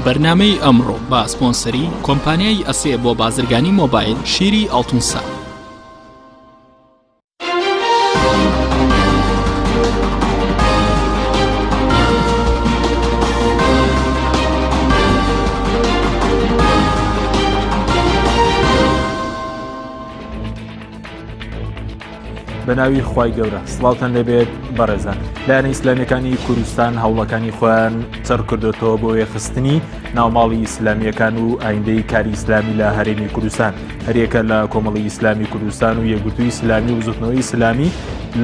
بەرنامەی ئەمڕۆ بە سپۆنسەری کۆمپانیای ئەسێ بۆ بازرگانی مۆبایل شیری ئاڵتونسا. بە ناوی خوای گەورە سڵاوتان لێبێت بەڕێزان لایەنە ئیسلامیەکانی کوردستان هەوڵەکانی خۆیان چڕ کردوێتەوە بۆ یەخستنی ناوماڵی ئیسلامیەکان و ئایندەی کاری ئیسلامی لە هەرێمی کوردستان هەریەکە لە کۆمەڵی ئیسلامی کوردستان و یەکگرتووی ئیسلامی و بزوتنەوەی ئیسلامی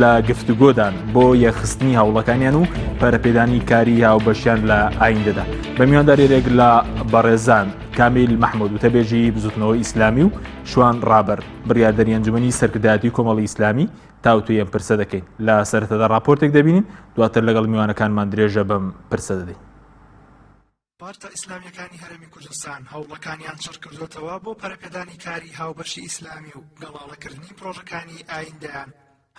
لە گفتوگۆدان بۆ یەخستنی هەوڵەکانیان و پەرەپێدانی کاری هاوبەشیان لە ئایندەدا بە میوانداریێک لە بەڕێزان کامیل مححمود وتەبێژی بزوتنەوەی ئیسلامی و شوان ڕابەر بڕیاردەری ئەنجومەنی سەرکردایەتی کۆمەڵی ئیسلامی تاوتوێی ئەم پرسە دەکەین. لە سەرەتادا ڕاپۆرتێک دەبینین، دواتر لەگەڵ میوانەکانمان درێژە بەم پرسە دەدەین. پارتە ئیسلامییەکانی هەرێمی کوردستان هەوڵەکانیان چڕکردۆتەوە بۆ پەرەپێدانی کاری هاوبەشی ئیسلامی و گەڵاڵەکردنی پڕۆژەکانی ئایندەیان،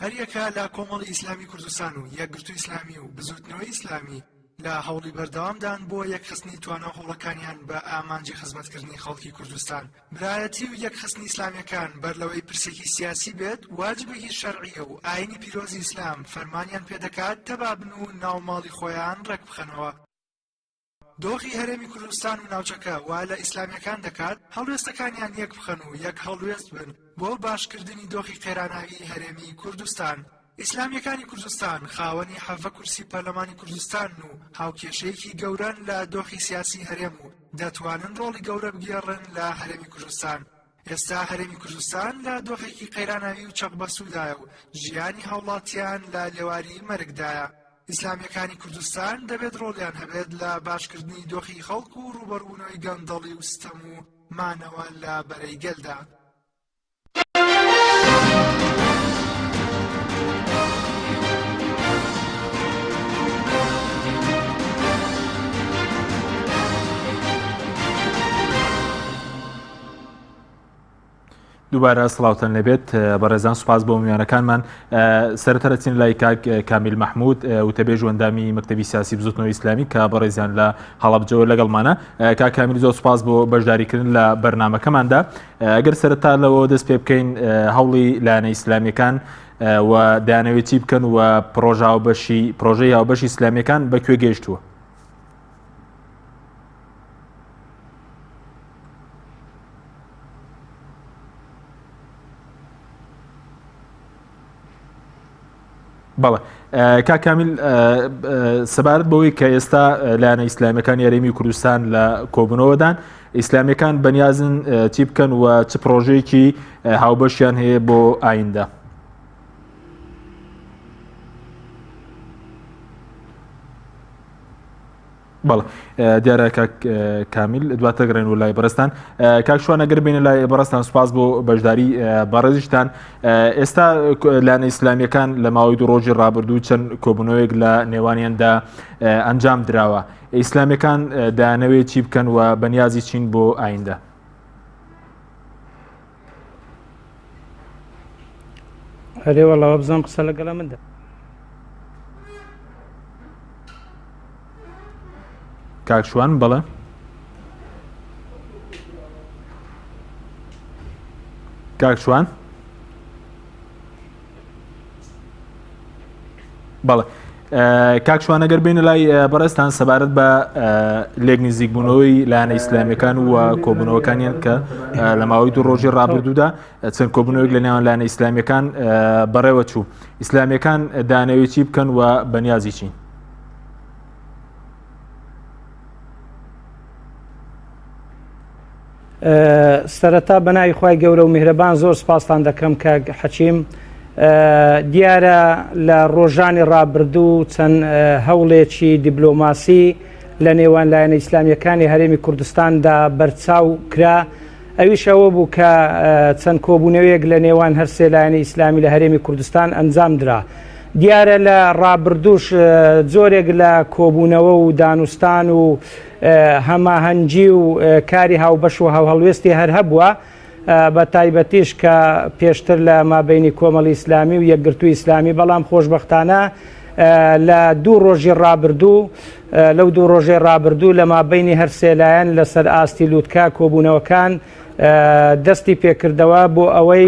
هەریەکە لە کۆمەڵی ئیسلامی کوردستان و یەکگرتوو ئیسلامی و بزووتنەوەی ئیسلامی لە هەوڵی بەردەوامدان بۆ یەکخستنی توانا و هەوڵەکانیان بە ئامانجی خزمەتکردنی خەڵکی کوردستان. برایەتی و یەکخستنی ئیسلامیەکان بەر لەوەی پرسێکی سیاسی بێت واجبێکی شەرعیە و ئاینی پیرۆزی ئیسلام فەرمانیان پێدەکات تەبا بن و ناو ماڵی خۆیان ڕێکبخەنەوە. دۆخی هەرێمی کوردستان و ناوچەکە وا لە ئیسلامیەکان دەکات هەڵوێستەکانیان یەکبخەن و یەک هەڵوێست بن بۆ باشکردنی دۆخی قەیراناویی هەرێمی کوردستان. ئیسلامیەکانی کوردستان خاوەنی 17 کورسی پەرلەمانی کوردستانن و هاوکێشەیەکی گەورەن لە دۆخی سیاسی هەرێم و دەتوانن ڕۆڵی گەورە بگێڕن لە هەرێمی کوردستان. ئێستا هەرێمی کوردستان لە دۆخێکی قەیراناوی و چەقبەستوودایە و ژیانی هاوڵاتیان لە لێواری مەرگدایە. ئیسلامییەکانی کوردستان دەبێت ڕۆڵیان هەبێت لە باشکردنی دۆخی خەڵک و ڕووبەڕووبوونەوەی گەندەڵی و ستەم و مانەوە لە بەرەی گەلدا. دووبارە سڵاوتان لێبێت بەڕێزان سوپاس بۆ میوانەکانمان سەرەتا دەچین لای کاک کامیل مەحمود وتەبێژ و ئەندامی مەکتەبی سیاسی بزوتنەوەی ئیسلامی کە بەڕێزیان لە هەڵەبجەوە لەگەڵمانە کاک کامیل زۆر سوپاس بۆ بەشداریکردن لە بەرنمەکەماندا ئەگەر سەرەتا لەوە دەست پێ بکەین هەوڵی لایەنە ئیسلامیەکان و دەیانەوێت چی بکەن و پرۆژە هاوبەشی پرۆژەی هاوبەشی ئیسلامیەکان بە کوێ گەیشتووە؟ بەڵێ کاک کامیل سەبارەت بەوەی کە ئێستا لایەنە ئیسلامیەکان یاریمی کوردستان لە کۆبوونەوەدان ئیسلامیەکان بەنیازن چی بکەن و چ پرۆژەیەکی هاوبەشیان هەیە بۆ ئایندە؟ بەڵێ دیارە کاک کامیل دواتر گەڕێن و لای بەڕێزتان کاک شوان ئەگەر بینە لای بەڕێزتان سوپاس بۆ بەشداری بەڕێزیشتان ئێستا لایەنە ئیسلامیەکان لە ماوەی دوو ڕۆژی ڕابردوو چەند کۆبوونەوەیەک لە نێوانیاندا ئەنجام دراوە ئیسلامیەکان دەیانەوێت چی بکەن و بەنیازی چین بۆ ئایندە ئەرێ وەڵا وابزانم قسە لەگەڵە من دە کاک شوان بەڵێ کاک شوان بەڵێ کاک شوان ئەگەر بینە لای بەڕێزتان سەبارەت بە لێک نزیکبوونەوەی لایەنە ئیسلامیەکان و کۆبوونەوەکانیان کە لە ماوەی دوو ڕۆژی ڕابردوودا چەند کۆبوونەوەیەک لە نێوان لایەنە ئیسلامیەکان بەڕێوە چوو ئیسلامیەکان دانەوێت چی بکەن و بەنیازی چین؟ سەرەتا بە ناوی خوای گەورە و میهرەبان زۆر سپاستان دەکەم کاک حەکیم دیارە لە ڕۆژانی ڕابردوو چەند هەوڵێکی دیبلۆماسی لە نێوان لایەنە ئیسلامیەکانی هەرێمی کوردستاندا بەرچاو کرا ئەویش ئەوە بوو کە چەند کۆبوونەوەیەک لە نێوان هەرسێ لایەنی ئیسلامی لە هەرێمی کوردستان ئەنجام درا. دیارە لە ڕابردووش جۆرێک لە کۆبوونەوە و دانوستان و هەماهەنگی و کاری هاوبەش و هاوهەڵوێستی هەر هەبووە، بە تایبەتیش کە پێشتر لە مابەینی کۆمەڵی ئیسلامی و یەکگرتووی ئیسلامی، بەڵام خۆشبەختانە. لە دوو ڕۆژی ڕابردوو لەو دوو ڕۆژەی ڕابردوو لە مابەینی هەر سێ لایەن لەسەر ئاستی لوتکە کۆبوونەوەکان دەستی پێکردەوە بۆ ئەوەی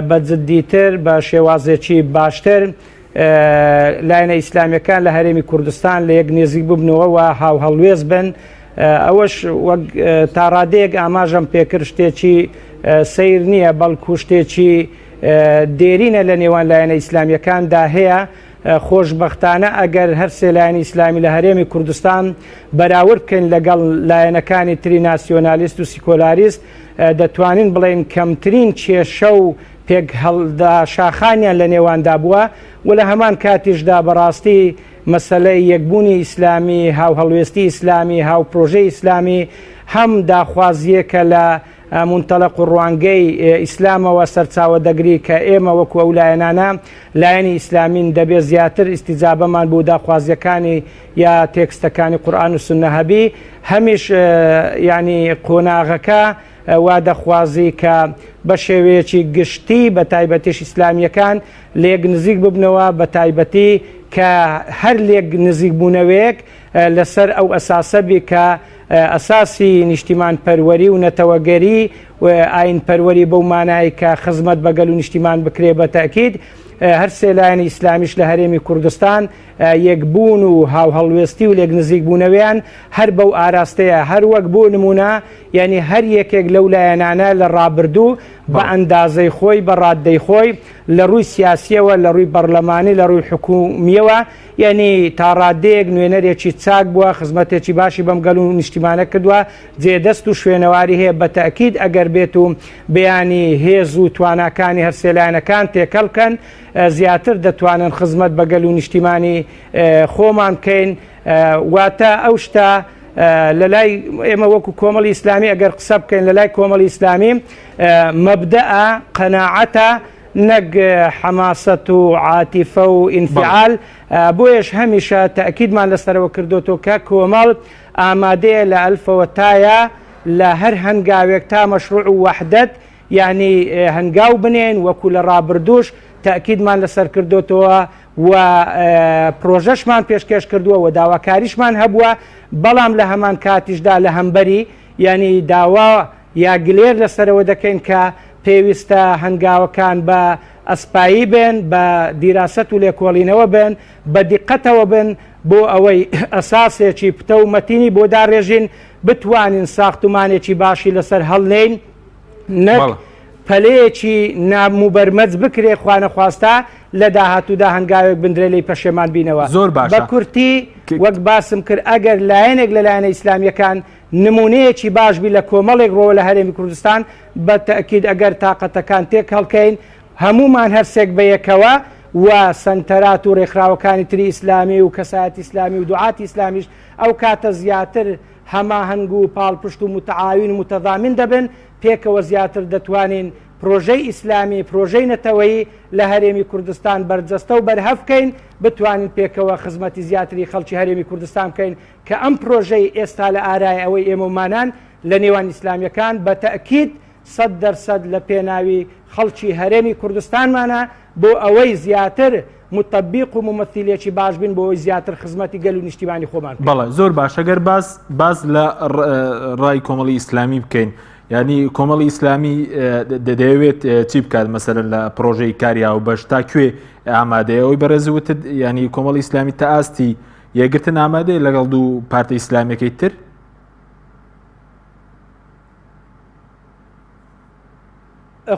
بە جددیتر بە شێوازێکی باشتر لایەنە ئیسلامیەکان لە هەرێمی کوردستان لە یەک نێزیک ببنەوە و هاوهەڵوێست بن ئەوەش وەک تاڕادەیەک ئاماژەم پێکرد شتێکی سیر نییە بەڵکو شتێکی دێرینە لە نێوان لایەنە ئیسلامیەکاندا هەیە خۆشبەختانە ئەگەر هەر سێ لایەنی ئیسلامی لە هەرێمی کوردستان بەراورد بکەین لەگەڵ لایەنەکانی تری ناسیۆنالیست و سیکۆلاریست دەتوانین بڵێین کەمترین کێشە و پێکهەڵداشاخانیان لە نێواندا بووە و لە هەمان کاتیشدا بەڕاستی مەسەلەی یەکبوونی ئیسلامی، هاوهەڵوێستی ئیسلامی، هاوپرۆژەی ئیسلامی هەم داخوازییەکە لە مونتەلەق و ڕوانگەی ئیسلامەوە سەرچاوە دەگری کە ئێمە وەکو ئەو لایەنانە لایەنی ئیسلامین دەبێ زیاتر ئیستیجابەمان بۆ داخوازییەکانی یا تێکستەکانی قورئان و سوننە هەبی هەمیش یانی قۆناغەکە وا دەخوازی کە بە شێوەیەکی گشتی بە تایبەتیش ئیسلامییەکان لێک نزیک ببنەوە بە تایبەتی کە هەر لێک نزیک بوونەوەیەک لەسەر ئەو ئەساسە بی کە ئەساسی نیشتیمان پەروەری و نەتەوەگەری و ئاین پەروەری بەو مانای کە خزمەت بە گەل و نیشتیمان بکرێ بە تەئکید هەر سێ لایەنی ئیسلامیش لە هەرێمی کوردستان یەکبوون و هاوهەڵوێستی و لێک نزیک بوونەوەیان هەر بەو ئاراستەیە هەر وەک بۆ نموونە یانی هەر یەکێک لەو لایەنانە لە ڕابردوو بە ئەندازەی خۆی بە ڕاددەی خۆی لە ڕووی سیاسیەوە لە ڕووی پەڕلەمانی لە ڕووی حکومیەوە یانی تا ڕادەیەک نوێنەرێکی چاک بووە خزمەتێکی باشی بەم گەل و نیشتیمانە کردووە جێ دەست و شوێنەواری هەیە بە تەئکید ئەگەر بێت و بیانی هێز و تواناکانی هەر سێ لایەنەکان تێکەڵ بکەن زیاتر دەتوانن خزمەت بە گەل و نیشتیمانی خۆمان بکەین واتە ئەو شتە لە لای ئێمە وەکو کۆمەڵی ئیسلامی ئەگەر قسە بکەین لە لای کۆمەڵی ئیسلامی مەبدەئە قەناعەتە نەک حەماسەت و عاتیفە و ئینفعال بۆیەش هەمیشە تەئکیدمان لەسەرەوە کردۆتەوە کە کۆمەڵ ئامادەیە لە ئەلفەوە تایا لە هەر هەنگاوێک تا مەشروع و وەحدەت یانی هەنگاو بنێن وەکو لە ڕابردووش تەئکیدمان لەسەر کردۆتەوە و پرۆژەشمان پێشکێش کردووە و داواکاریشمان هەبووە بەڵام لە هەمان کاتیشدا لە هەمبەری یانی داوا یا گلێر لەسەرەوە دەکەین کە پێویستە هەنگاوەکان بە ئەسپایی بن، بە دیراسەت و لێکۆڵینەوە بن، بە دیقەتەوە بن بۆ ئەوەی ئەساسێکی پتەو و مەتینی بۆ داڕێژین، بتوانین ساختومانێکی باشی لەسەر هەڵنێین، نەک پەلەیەکی ناموبەرمەج بکرێ خوانەخواستە لە داهاتوودا هەنگاوێک بندرێ لێی پەشێمان بینەوە. زۆر باشە. بە کورتی وەک باسم کرد ئەگەر لایەنێک لە لایەنە ئیسلامییەکان نمونەیەکی باش بی لە کۆمەڵێک ڕۆوە لە هەرێمی کوردستان، بە تەئکید ئەگەر تاقەتەکان تێک هەڵکەین هەموومان هەرسێک بە یەکەوە و سەنتەرات و ڕێکخراوەکانی تری ئیسلامی و کەسایەتی ئیسلامی و دوعاتی ئیسلامیش ئەو کاتە زیاتر هەماهەنگ و پاڵپشت و متعاون و متضامن دەبن پێکەوە زیاتر دەتوانین پرۆژەی ئیسلامی پرۆژەی نەتەوەیی لە هەرێمی کوردستان بەرجەستە و بەرهەڤ بکەین بتوانین پێکەوە خزمەتی زیاتری خەڵکی هەرێمی کوردستان بکەین کە ئەم پرۆژەی ئێستا لە ئارایە ئەوەی ئێمەومانان لە نێوان ئیسلامیەکان بە تەئکید 100% لە پێناوی خەڵکی هەرێمی کوردستانمانە بۆ ئەوەی زیاتر موتەبیق و مومەسیلێکی باش بین بۆ ئەوەی زیاتر خزمەتی گەل و نیشتیمانی خۆمان بکەین. بەڵێ زۆر باش ئەگەر باس باس لە ڕای کۆمەڵی ئیسلامی بکەین یعنی کۆمەڵی ئیسلامی دەیەوێت چی بکات مەسەرەن لە پرۆژەی کاری هاوبەش تا کوێ ئامادەیە ئەوی بەڕێز وتت ینی کۆمەڵی ئیسلامی تا ئاستی یەکگرتن ئامادەیە لەگەڵ دوو پارتە ئیسلامیەکەی تر؟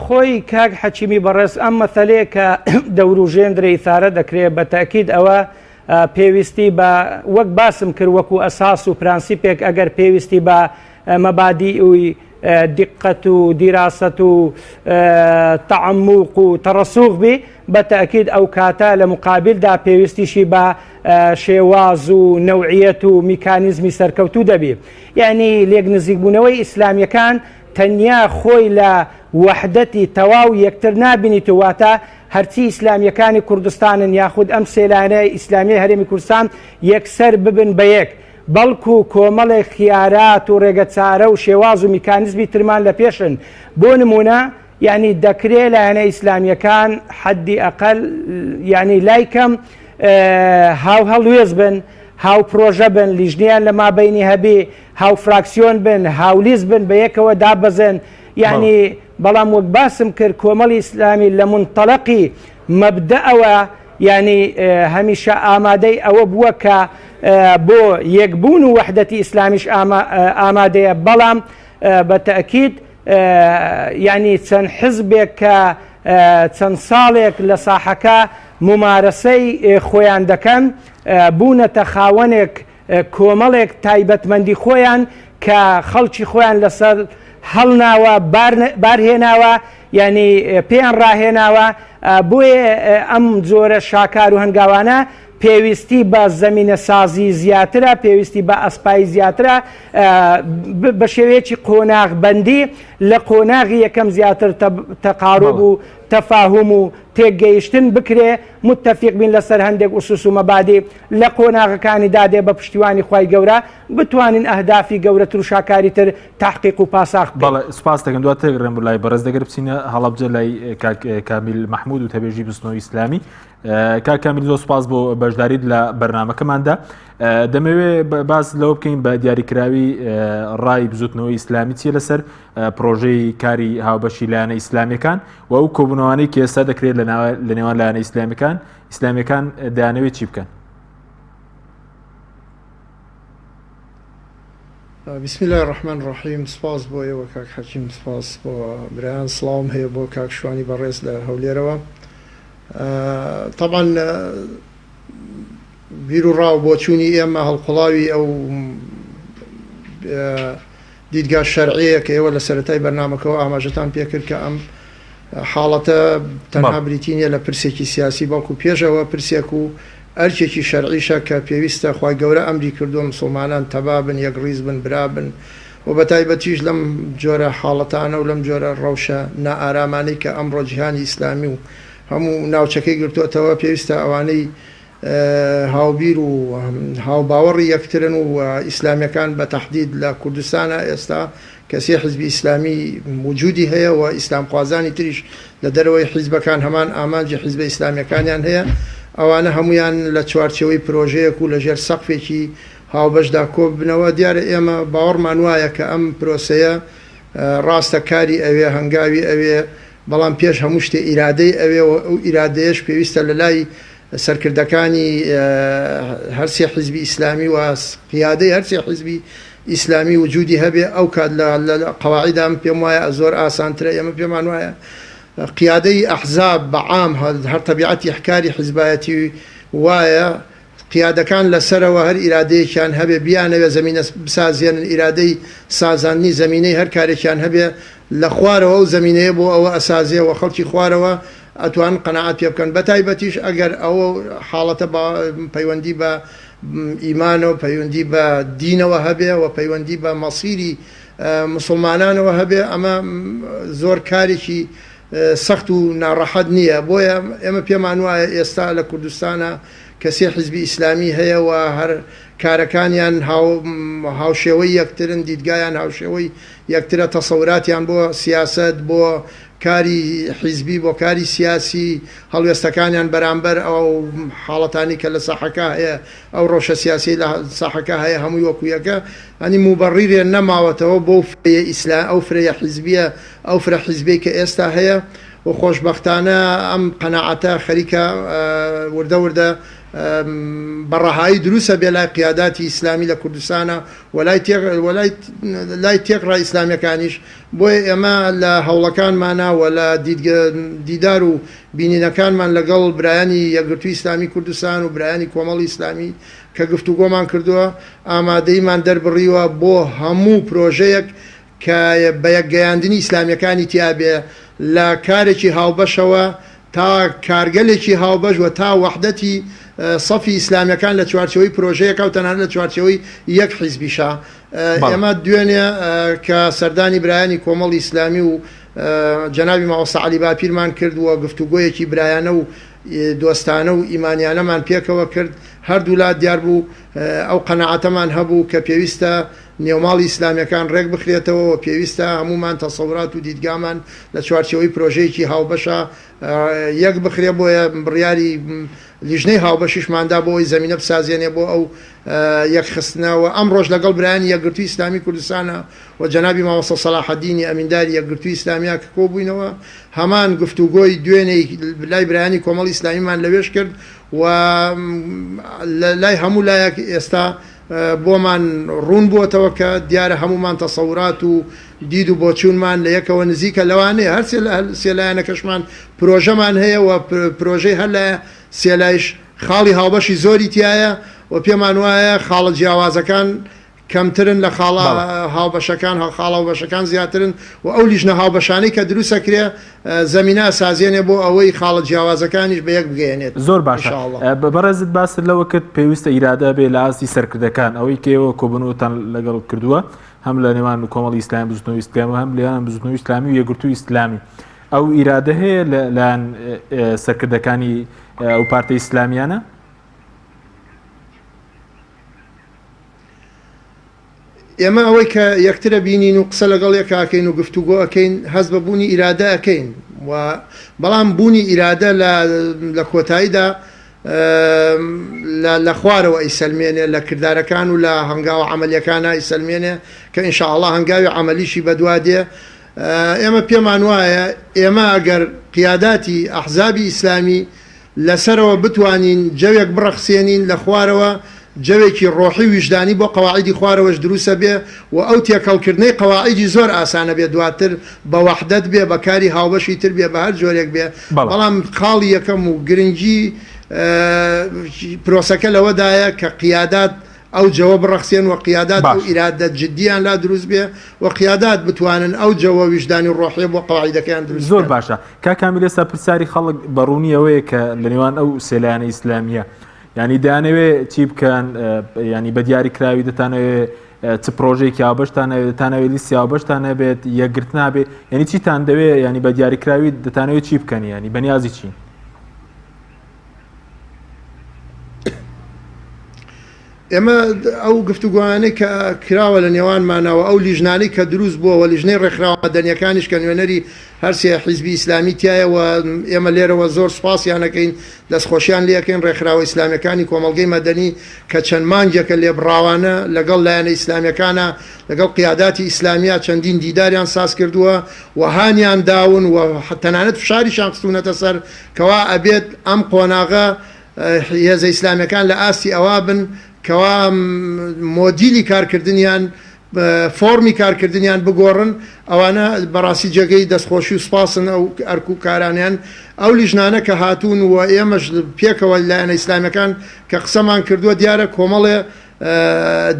خۆی کاک حەکیمی بەڕێز ئەم مەسەلەیە کە دەوروژێندرێ ئیسارە دەکرێ بە تەئکید ئەوە پێویستی بە وەک باسم کرد وەکو ئەساس و پرانسیپێک ئەگەر پێویستی بە مەبادیئوی دیقەت و دیراسەت و تەعەموق و تەڕەسوخ بی بە تەئکید ئەو کاتە لە مقابلدا پێویستیشی بە شێواز و نەوعیەت و میکانیزمی سەرکەوتوو دەبی یعنی لێک نزیکبوونەوەی ئیسلامیەکان تەنیا خۆی لە وەحدەتی تەواو یەکتر نابینیت و واتە هەرچی ئیسلامیەکانی کوردستانن یاخود ئەم سێ لایەنە ئیسلامیەی هەرێمی کوردستان یەکسەر ببن بە یەک بەڵکو کۆمەڵێک خیارات و ڕێگەچارە و شێواز و میکانیزمی ترمان لە پێشن بۆ نمونە یانی دەکرێ لایەنە ئیسلامیەکان حەدی ئەقەل یانی لای کەم هاوهەڵوێست بن، هاوپرۆژە بن، لیژنەیان لە مابەینی هەبی، هاوفراکسیۆن بن، هاولیست بن، بە یەکەوە دابەزن، یانی بەڵام وەک باسم کرد کۆمەڵی ئیسلامی لە مونتەڵەقی مەبدەئەوە یانی هەمیشە ئامادەی ئەوە بووە کە بۆ یەکبوون و وەحدەتی ئیسلامیش ئامادەیە، بەڵام بە تەئکید یانی چەند حزبێک کە چەند ساڵێک لە ساحەکە مومارەسەی خۆیان دەکەن بوونەتە خاوەنێک کۆمەڵێک تایبەتمەندی خۆیان کە خەڵکی خۆیان لەسەر هەڵناوە بارهێناوە یعنی پێیان ڕاهێناوە بۆیە ئەم جۆرە شاکار و هەنگاوانە پێویستی بە زەمینەسازی زیاترە، پێویستی بە ئەسپایی زیاترە، بە شێوەیەکی قۆناغبەندی لە قۆناغی یەکەم زیاتر تەقاروب و تەفاهوم و تێکگەیشتن بکرێ، متەفیق بین لەسەر هەندێک ئوسوس و مەبادی، لە قۆناغەکانی دادێ بە پشتیوانی خوای گەورە بتوانین ئەهدافی گەورەتر و شاکاری تر تەحقیق و پاساخ بکەین. بەڵێ سوپاست دەکەم. دواتر دەگەڕێم بۆ لای بەڕێز. دەگەر بچینە هەڵەبجە لای کاک کامیل مەحمود وتەبێژی بزوتنەوەی ئیسلامی. کاک کامیل زۆر سوپاس بۆ بەشداریت لە بەرنمەکەماندا. دەمەوێ باس لەوە بکەین بە دیاریکراوی ڕای بزوتنەوەی ئیسلامی چیە لەسەر پرۆژەی کاری هاوبەشی لایەنە ئیسلامیەکان و ئەو کۆبوونەوانەی کە ئێستا دەکرێت لە نێوان لایەنە ئیسلامیەکان ئیسلامیەکان دەیانەوێت چی بکەن؟ بسم اللە الرحمن الرحیم سپاس بۆ ئێوە کاک حەکیم سپاس بۆ برایان سڵاوم هەیە بۆ کاک شوانی بەڕێز لە هەولێرەوە تەبعەن بیر و ڕا و بۆچوونی ئێمە هەڵقوڵاوی ئەو دیدگا شەرعیەیە کە ئێوە لە سەرەتای بەرنامەکەوە ئاماژەتان پێکرد کە ئەم حاڵەتە تەنها بریتی نییە لە پرسێکی سیاسی بەڵکو پێش ئەوە پرسێک و ئەرکێکی شەرعیشە کە پێویستە خوای گەورە ئەمری کردووە مسوڵمانان تەبا بن یەکڕیز بن برا بن و بەتایبەتیش لەم جۆرە حاڵەتانە و لەم جۆرە ڕەوشە نائارامانەی کە ئەمڕۆ جیهانی ئیسلامی و هەموو ناوچەکەی گرتۆتەوە پێویستە ئەوانەی هاوبیر و هاوباوەڕی یەکترن و ئیسلامیەکان بە تەحدید لە کوردستانا ئێستا کە سێ حیزبی ئیسلامی وجودی هەیە و ئیسلامخوازانی تریش لە دەرەوەی حیزبەکان هەمان ئامانجی حیزبە ئیسلامیەکانیان هەیە ئەوانە هەموویان لە چوارچێوەی پرۆژەیەک و لە ژێر سەقفێکی هاوبەشدا کۆببنەوە دیارە ئێمە باوەڕمان وایە کە ئەم پرۆسەیە ڕاستە کاری ئەوێ هەنگاوی ئەوێ بەڵام پێش هەموو شتێ ئیرادەی ئەوێ و ئەو ئیرادەیەش پێویستە لە لای سەرکردەکانی هەرسێ حیزبی ئیسلامی و قیادەی هەرسێ حیزبی ئیسلامی وجودی هەبێ ئەو کات لە قەواعیدا من پێم وایە زۆر ئاسانترە ئێمە پێمان وایە قیادەی ئەحزاب بە عام هەر تەبیعەتی کاری حیزبایەتی وایە قیادەکان لە سەرەوە هەر ئیرادەیەکیان هەبێ بیانەوێ زەمینە بسازێنن ئیرادەی سازاندنی زەمینەی هەر کارێکیان هەبێ لە خوارەوە ئەو زەمینەیە بۆ ئەوە ئەسازێ و خەڵکی خوارەوە ئەتوانن قەناعەت پێ بکەن بەتایبەتیش ئەگەر ئەو حاڵەتە بە پەیوەندی بە ئیمانەوە پەیوەندی بە دینەوە هەبێ و پەیوەندی بە مەسیری مسوڵمانانەوە هەبێ ئەمە زۆر کارێکی سەخت و ناڕەحەت نییە بۆیە ئێمە پێمان وایە ئێستا لە کوردستانا کە سێ حیزبی ئیسلامی هەیە و هەر کارەکانیان هاوشێوەی یەکترن دیدگایان هاوشێوەی یەکترە تەسەوراتیان بۆ سیاسەت بۆ کاری حیزبی بۆ کاری سیاسی هەڵوێستەکانیان بەرامبەر ئەو حاڵەتانی کە لە ساحەکە هەیە ئەو ڕەوشە سیاسیەی لە ساحەکە هەیە هەمووی وەکو یەکە یانی موبەڕیرێ نەماوەتەوە بۆ فرەیە ئیسلا ئەو فرەیە حیزبیە ئەو فرە حیزبەی کە ئێستا هەیە و خۆشبەختانە ئەم قەناعەتە خەریکە وردە وردە بە ڕەهایی دروست ئەبێ لای قیاداتی ئیسلامی لە کوردستانا و لای تێک و لای لای تێکڕا ئیسلامیەکانیش بۆیە ئێمە لە هەوڵەکانمانا و لە دیدار و بینینەکانمان لەگەڵ برایانی یەکگرتووی ئیسلامی کوردستان و برایانی کۆمەڵی ئیسلامی کە گفتوگۆمان کردووە ئامادەییمان دەربڕیوە بۆ هەموو پرۆژەیەک کە بەیەکگەیاندنی ئیسلامیەکانی تیابێ لە کارێکی هاوبەشەوە تا کارگەلێکی هاوبەش و تا وەحدەتی سەفی ئیسلامیەکان لە چوارچێوەی پرۆژەیەکا و تەنانەت لە چوارچێوەی یەک حیزبیشا. ئێمە دوێنێ کە سەردانی برایانی کۆمەڵی ئیسلامی و جەنابی مامۆستا عەلی باپیرمان کرد و گفتوگۆیەکی برایانە و دۆستانە و ئیمانیانەمان پێکەوە کرد، هەردوولا دیار بوو ئەو قەناعەتەمان هەبوو کە پێویستە. نێوماڵی ئیسلامیەکان ڕێک بخرێتەوە و پێویستە هەموومان تەسەورات و دیدگامان لە چوارچێوەی پرۆژەیەکی هاوبەشا یەک بخرێ، بۆیە بڕیاری لیژنەی هاوبەشیشمان دا بۆ ئەوەی زەمینە بسازێنێ بۆ ئەو یەکخستنە و ئەمڕۆش لەگەڵ برایانی یەکگرتووی ئیسلامی کوردستانا و جەنابی مامۆستا سەلاحەدینی ئەمینداری یەکگرتووی ئیسلامیا کە کۆبووینەوە هەمان گفتوگۆی دوێنێی لای برایانی کۆمەڵی ئیسلامیمان لەوێش کرد و لای هەموو لایەک ئێستا بۆمان ڕوون بووەتەوە کە دیارە هەموومان تەسەورات و دید و بۆچوونمان لە یەکەوە نزیکە، لەوانەیە هەر سێ لایەنەکەشمان پرۆژەمان هەیە و پرۆژەی هەر لایە سێلایش خاڵی هاوبەشی زۆری تیایە و پێمان وایە خاڵە جیاوازەکان کەمترن لە خاڵە هاوبەشەکان، خاڵە هاوبەشەکان زیاترن و ئەو لیژنە هاوبەشانەی کە دروستەکرێ زەمینە ئەسازێنێ بۆ ئەوەی خاڵە جیاوازەکانیش بە یەک بگەیەنێت. زۆر باشە بەڕێزت باست لەوە کرد پێویستە ئیرادە هەبێ لە ئاستی سەرکردەکان، ئەوەی کە ئێوە کۆبوونەوەتان لەگەڵ کردووە هەم لە نێوان کۆمەڵی ئیسلامی بزوتنەوەی ئیسلامی و هەم لێوان بزوتنەوەی ئیسلامی و یەکگرتووی ئیسلامی ئەو ئیرادە هەیە لەلایەن سەرکردەکانی ئەو پارتە ئیسلامیانە؟ ئێمە ئەوەی کە یەکترە بینین و قسە لەگەڵ یەک ئەکەین و گفتوگۆ ئەکەین هەست بە بوونی ئیرادە ئەکەین و بەڵام بوونی ئیرادە لە لە کۆتاییدا لە لە خوارەوە ئەیسەلمێنێ لە کردارەکان و لە هەنگاوە عەمەلیەکانا ئەیسەلمێنێ کە ان شاء اللە هەنگاوی عەمەلیشی بەدوا دێ ئێمە پێمان وایە ئێمە ئەگەر قیاداتی ئەحزابی ئیسلامی لەسەرەوە بتوانین جەوێک بڕەخسێنین لە خوارەوە جەوێکی ڕۆحی و ویژدانی بۆ قەواعیدی خوارەوەش دروسە بێ و ئەو تێکەڵ کردنەی قەواعیدی زۆر ئاسانە بێ دواتر بە وەحدەت بێ بە کاری هاوبەشی تر بێ بە هەر جۆرێک بێ بەڵام خاڵی یەکەم و گرنگی پرۆسەکە لەوەدایە کە قیادات ئەو جەوە بڕەخسێن و قیادات ئەو ئیرادە جدییان لا دروست بێ و قیادات بتوانن ئەو جەوە ویژدانی و ڕۆحیە بۆ قەواعیدەکەیان دروست زۆر باشە کاک کامیل ئێستا پرسیاری خەڵک بە ڕوونی ئەوەیە کە لە نێوان ئەو سێ لایەنە ئیسلامییە یانی دەیانەوێ چی بکەن ینی بە دیاری کراوی دەتانەوێ چ پرۆژێکی هاوبەشتان هەبێت دەتانەوێت لیستی هاوبەشتان هەبێت یەکگرتن هەبێ یعنی چیتان دەوێ ینی بە دیاریکراوی دەتانەوێت چی بکەن ینی بەنیازی چین؟ ئێمە ئەو گفتوگۆیانەی کە کراوە لە نێوانمانەوە ئەو لیژنانەی کە دروست بووە و لیژنەی ڕێکخراوە مەدەنیەکانیش کە نوێنەری هەرسێ حیزبی ئیسلامی تایە و ئێمە لێرەوە زۆر سوپاسیان ئەکەین دەستخۆشیان لێ ئەکەین ڕێکخراوە ئیسلامیەکانی کۆمەڵگەی مەدەنی کە چەند مانگێکە لێبڕاوانە لەگەڵ لایەنە ئیسلامیەکانا لەگەڵ قیاداتی ئیسلامیا چەندین دیداریان ساز کردووە و هانیان داون و تەنانەت فشاریشیان خستوونەتە سەر کەوا ئەبێت ئەم قۆناغە هێزە ئیسلامیەکان لە ئاستی ئەوە بن کەوا مۆدیلی کارکردنیان فۆڕمی کارکردنیان بگۆڕن، ئەوانە بەڕاستی جێگەی دەستخۆشی و سوپاسن ئەو ئەرک و کارانەیان، ئەو لیژنانە کە هاتوون و ئێمەش پێکەوە لایەنە ئیسلامیەکان کە قسەمان کردووە دیارە کۆمەڵێ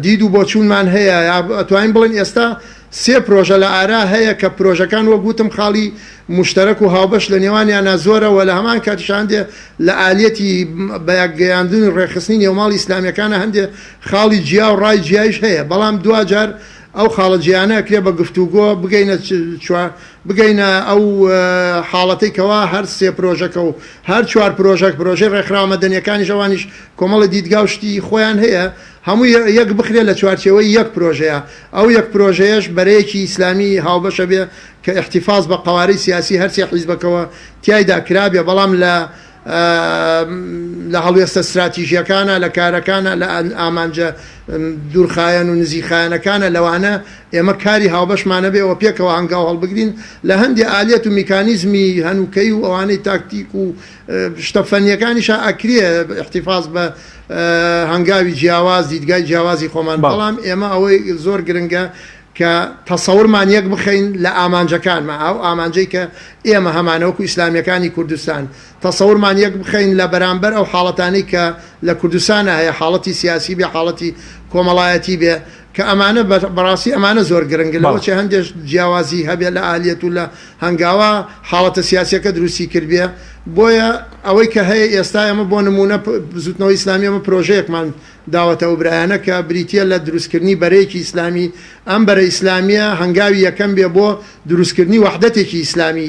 دید و بۆچوونمان هەیە، ئەتوانین بڵێین ئێستا سێ پرۆژە لە ئارا هەیە کە پرۆژەکان وەک وتم خاڵی موشتەرەک و هاوبەش لە نێوانیانا زۆرە و لە هەمان کاتیش هەندێ لە ئالیەتی بەیەکگەیاندن و ڕێکخستنی نێوماڵی ئیسلامیەکانا هەندێ خاڵی جیا و ڕای جیایش هەیە بەڵام دواجار ئەو خاڵە جیانە ئەکرێ بە گفتوگۆ بگەینە بگەینە ئەو حاڵەتەی کەوا هەر سێ پرۆژەکە و هەر چوار پرۆژەک پرۆژەی ڕێکخراوە مەدەنیەکانیش ئەوانیش کۆمەڵی دیدگا و شتی خۆیان هەیە هەمووی یەک بخرێ لە چوارچێوەی یەک پرۆژەیە ئەو یەک پرۆژەیەش بەرەیەکی ئیسلامی هاوبەشە بێ کە ئیحتیفاز بە قەوارەی سیاسی هەرسێ حیزبەکەوە تیایدا کرابێ بەڵام لە لە هەڵوێستە ستراتیژیەکانە لە کارەکانە لە ئامانجە دوورخایەن و نزیکخایەنەکانە لەوانە ئێمە کاری هاوبەشمان هەبێ و پێکەوە هەنگاو هەڵبگرین لە هەندێ ئالیەت و میکانیزمی هەنووکەی و ئەوانەی تاکتیک و شتە فەنیەکانیشا ئەکرێ ئیحتیفاز بە هەنگاوی جیاواز دیدگای جیاوازی خۆمان بەڵام ئێمە ئەوەی زۆر گرنگە کە تەسەورمان یەک بخەین لە ئامانجەکانمان ئەو ئامانجەی کە ئێمە هەمانە وەکو ئیسلامیەکانی کوردستان تەسەورمان یەک بخەین لە بەرامبەر ئەو حاڵەتانەی کە لە کوردستانا هەیە حاڵەتی سیاسی بێ حاڵەتی کۆمەڵایەتی بێ کە ئەمانە بەڕاستی ئەمانە زۆر گرنگن لەوەچێ هەندێک جیاوازی هەبێ لە ئالیەت و لە هەنگاوە حاڵەتە سیاسیەکە دروستی کردبێ بۆیە ئەوەی کە هەیە ئێستا ئێمە بۆ نمونە بزوتنەوەی ئیسلامی ئێمە پرۆژەیەکمان داوەتە ئەو برایانە کە بریتیە لە دروستکردنی بەرەیەکی ئیسلامی، ئەم بەرە ئیسلامیە هەنگاوی یەکەم بێ بۆ دروستکردنی وەحدەتێکی ئیسلامی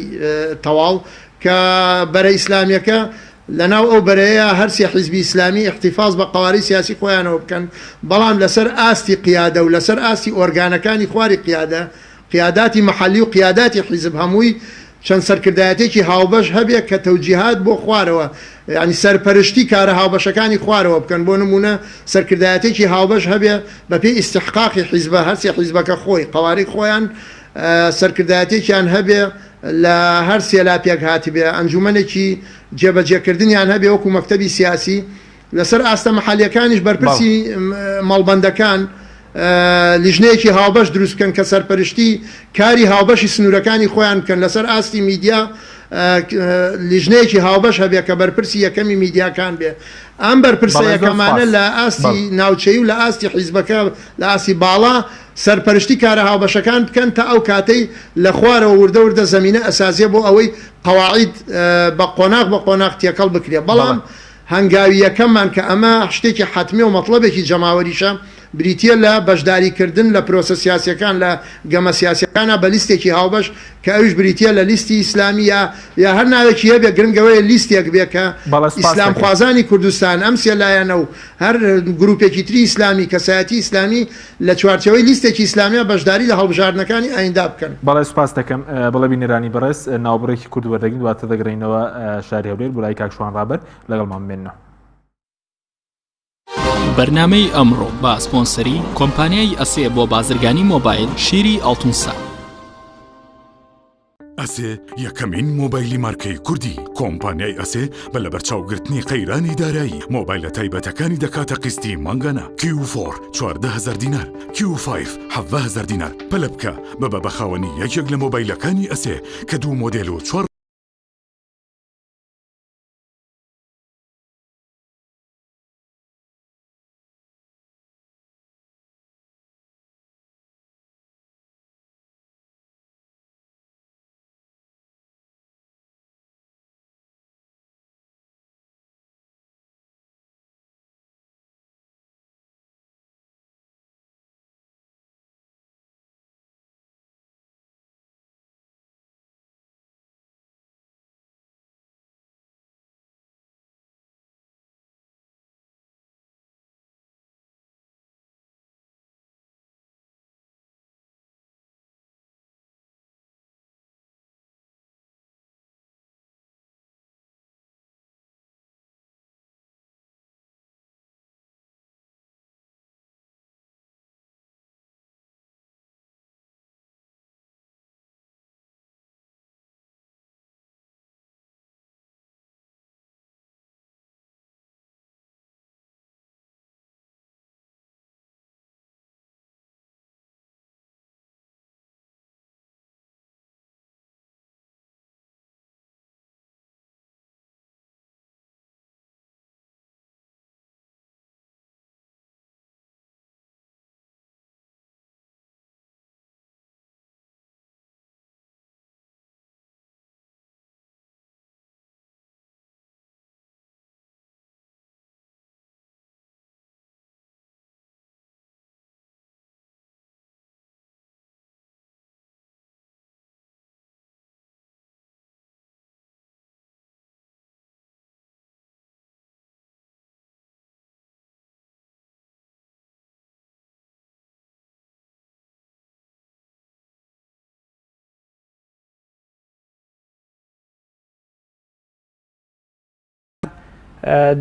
تەواو کە بەرە ئیسلامیەکە. لەناو ئەو بەرەیە هەرسێ حیزبی ئیسلامی ئیحتیفاز بە قەوارەی سیاسی خۆیانەوە بکەن، بەڵام لەسەر ئاستی قیادە و لەسەر ئاستی ئۆرگانەکانی خواری قیادە، قیاداتی مەحەلی و قیاداتی حیزب هەمووی چەند سەرکردایەتێکی هاوبەش هەبێ کە تەوجیهات بۆ خوارەوە یانی سەرپەرشتی کارە هاوبەشەکانی خوارەوە بکەن بۆ نموونە سەرکردایەتێکی هاوبەش هەبێ بەپێی ئیستحقاقی حیزبە هەرسێ حیزبەکە خۆی قەوارەی خۆیان سەرکردایەتێکیان هەبێ لە هەر سێ لا پێک هاتبێ، ئەنجومەنێکی جێبەجێکردنیان هەبێ وەکو مەکتەبی سیاسی، لەسەر ئاستە مەحەلیەکانیش بەرپرسی مەڵبەندەکان لیژنەیەکی هاوبەش دروست بکەن کە سەرپەرشتی کاری هاوبەشی سنوورەکانی خۆیان بکەن، لەسەر ئاستی میدیا لیژنەیەکی هاوبەش هەبێ کە بەرپرسی یەکەمی میدیاکان بێ. ئەم بەرپرسە یەکەمانە لە ئاستی ناوچەیی و لە ئاستی حیزبەکە لە ئاستی باڵا سەرپەرشتی کارە هاوبەشەکان بکەن تا ئەو کاتەی لە خوارەوە وردە وردە زەمینە ئەسازیە بۆ ئەوەی قەواعید بە قۆناغ بە قۆناغ تێکەڵ بکرێ بەڵام هەنگاوی یەکەممان کە ئەمە شتێکی حەتمیە و مەتڵەبێکی جەماوەریشە بریتیە لە بەشداری کردن لە پرۆسە سیاسیەکان لە گەمە سیاسیەکانا بە لیستێکی هاوبەش کە ئەویش بریتیە لە لیستی ئیسلامی یا یا هەر ناوێکی هەبێ گرنگ ئەوەیە لیستێک بێ کە بەڵێ سپاست دەکەم. ئیسلامخوازانی کوردستان ئەم سێ لایەنە و هەر گروپێکی تری ئیسلامی کەسایەتی ئیسلامی لە چوارچێوەی لیستێکی ئیسلامیا بەشداری لە هەڵبژاردنەکانی ئایندە بکەن. بەڵێ سوپاست دەکەم. بەڵێ بینەرانی بەڕێز ناوبڕێکی کورت وەردەگرین دواتر دەگەڕێینەوە شاری هەولێر بۆ لای کاک شوان ڕابەر لەگەڵمان بمێننەوە. بەرنامەی ئەمڕۆ بە سپۆنسەری کۆمپانیای ئەسێ بۆ بازرگانی مۆبایل شیری ئاڵتونسا. ئەسێ یەکەمین مۆبایلی مارکەی کوردی کۆمپانیای ئەسێ بە لەبەرچاوگرتنی قەیرانی دارایی مۆبایلە تایبەتەکانی دەکاتە قیستی مانگانە کیو فۆر 14000 دینار کیو فایڤ 17000 دینار پەلە بکە ببە بە خاوەنی یەکێک لە مۆبایلەکانی ئەسێ کە دوو مۆدێل و چوار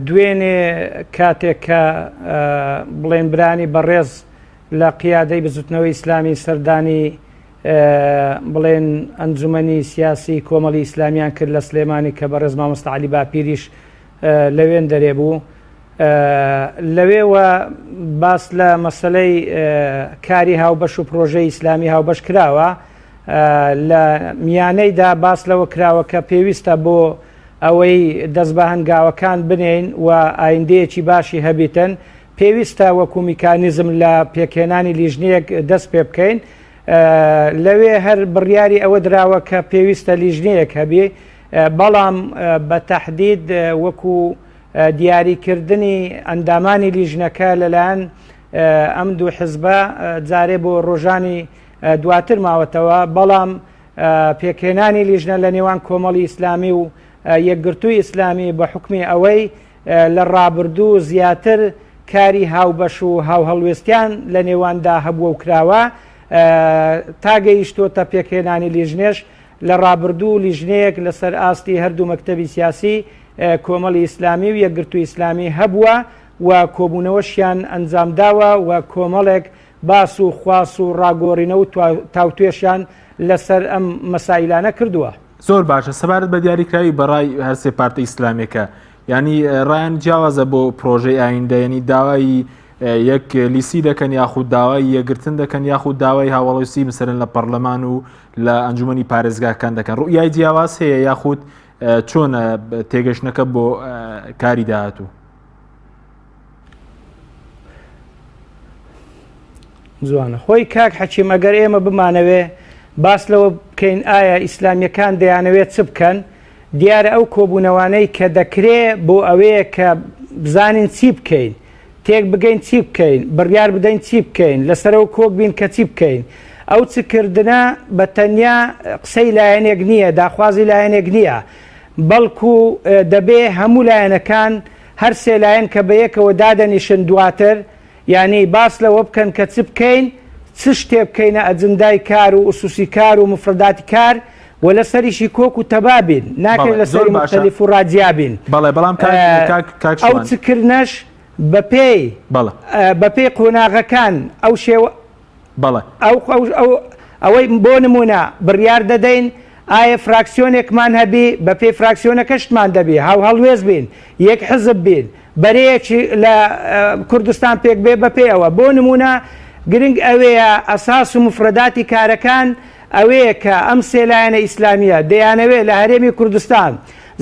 دوێنێ کاتێک کە بڵێن برانی بەڕێز لە قیادەی بزوتنەوەی ئیسلامی سەردانی بڵێن ئەنجومەنی سیاسی کۆمەڵی ئیسلامیان کرد لە سلێمانی کە بەڕێز مامۆستا عەلی باپیریش لەوێن دەرێ بوو لەوێوە باس لە مەسلەی کاری هاوبەش و پرۆژەی ئیسلامی هاوبەش کراوە لە میانەیدا باس لەوە کراوە کە پێویستە بۆ ئەوەی دەست بە هەنگاوەکان بنێین و ئایندەیەکی باشی هەبیتن، پێویستە وەکو میکانیزم لە پێکهێنانی لیژنەیەک دەست پێ بکەین. لەوێ هەر بڕیاری ئەوە دراوە کە پێویستە لیژنەیەک هەبی، بەڵام بە تەحدید وەکو دیاریکردنی ئەندامانی لیژنەکە لەلایەن ئەم دوو حزبە جارێ بۆ ڕۆژانی دواتر ماوەتەوە، بەڵام پێکهێنانی لیژنە لە نێوان کۆمەڵی ئیسلامی و یەکگرتووی ئیسلامی بە حوکمی ئەوەی لە ڕابردوو زیاتر کاری هاوبەش و هاوهەڵوێستیان لە نێواندا هەبووە و کراوە تا گەیشتۆتە پێکهێنانی لیژنێش لە ڕابردوو لیژنەیەک لەسەر ئاستی هەردوو مەکتەبی سیاسی کۆمەڵی ئیسلامی و یەکگرتووی ئیسلامی هەبووە و کۆبوونەوەشیان ئەنجامداوە و کۆمەڵێک باس و خواس و ڕاگۆڕینە و تاوتوێشیان لەسەر ئەم مەسایلانە کردووە. زۆر باشە سەبارەت بە دیاریکراوی بەڕای هەرسێ پارتە ئیسلامیەکە یعنی ڕایان جیاوازە بۆ پرۆژەی ئایندە یعنی داوای یەک لیسی دەکەن یاخود داوای یەگرتن دەکەن یاخود داوای هاوڵۆسی مسەرن لە پەرلەمان و لە ئەنجومی پارێزگاکان دەکەن ڕوئیای جیاواز هەیە یاخود چۆنە تێگەشتنەکە بۆ کاری داهاتوو؟ جوانە خۆی کاک حەکیم ئەگەر ئێمە بمانەوێ باس لەوە بکەین ئایا ئیسلامیەکان دەیانەوێت چ بکەن دیارە ئەو کۆبوونەوانەی کە دەکرێ بۆ ئەوەیە کە بزانین چی بکەین تێک بگەین چی بکەین بڕیار بدەین چی بکەین لەسەرەوە کۆک بین کە چی بکەین ئەو چ کردنە بە تەنیا قسەی لایەنێک نییە داخوازی لایەنێک نییە بەڵکو دەبێ هەموو لایەنەکان هەر سێ لایەن کە بەیەکەوە دادەنیشن دواتر یانی باس لەوە بکەن کە چ بکەین، چ شتێ بکەینە ئەجندای کار و ئوسوسی کار و موفرەداتی کار و لەسەریشی کۆک و تەبا بین، ناکرێ بەڵێ زۆر لەسەری باشە موختەلیف و ڕا جیا بین. بەڵێ بەڵام کاک کاک کاک ئەو شوان چ کردنەش بەپێی بەڵێ. بەپێی قۆناغەکان ئەو شێوە بەڵێ. ئەو ئەو ئەو ئەوەی بۆ نموونە بڕیار دەدەین ئایە فراکسیۆنێکمان هەبی بە پێی فراکسیۆنەکەشتمان دەبی هاوهەڵوێست بین یەک حزب بین بەرەیەکی لە کوردستان پێک بێ بە پێی ئەوە بۆ نموونە گرنگ ئەوەیە ئەساس و مفرەداتی کارەکان ئەوەیە کە ئەم سێ لایەنە ئیسلامیە دەیانەوێ لە هەرێمی کوردستان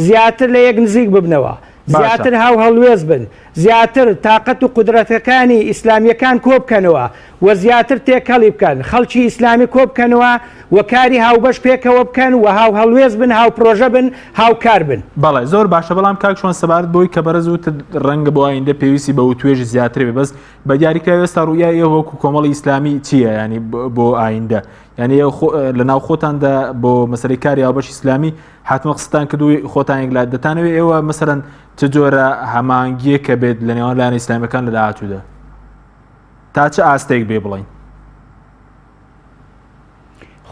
زیاتر لە یەک نزیک ببنەوە باشە. زیاتر هاوهەڵوێست بن زیاتر تاقەت و قودرەتەکانی ئیسلامیەکان کۆبکەنەوە و زیاتر تێکەڵی بکەن، خەڵکی ئیسلامی کۆبکەنەوە و کاری هاوبەش پێکەوە بکەن و هاوهەڵوێست بن، هاوپرۆژە بن، هاوکار بن. بەڵێ زۆر باشە بەڵام کاک شوان سەبارەت بەوەی کە بەڕێز وتت ڕەنگە بۆ ئایندە پێویستی بە وتوێژی زیاتر بێ بەس بە دیاریکراوی ئێستا ڕوئیای ئێوە وەکو کۆمەڵی ئیسلامی چییە یانی بۆ ئایندە یانی ئێوە خۆ لە ناو خۆتاندا بۆ مەسەلەی کاری هاوبەش ئیسلامی حتمە قسەتان کرد و خۆتان یەکلا دەتانەوێ ئێوە مەسەلەن چ جۆرە هەمانگیەکە بێت لە نێوان لایەنە ئیسلامیەکان لە داهاتوودا تا چ ئاستێک بێ بڵین؟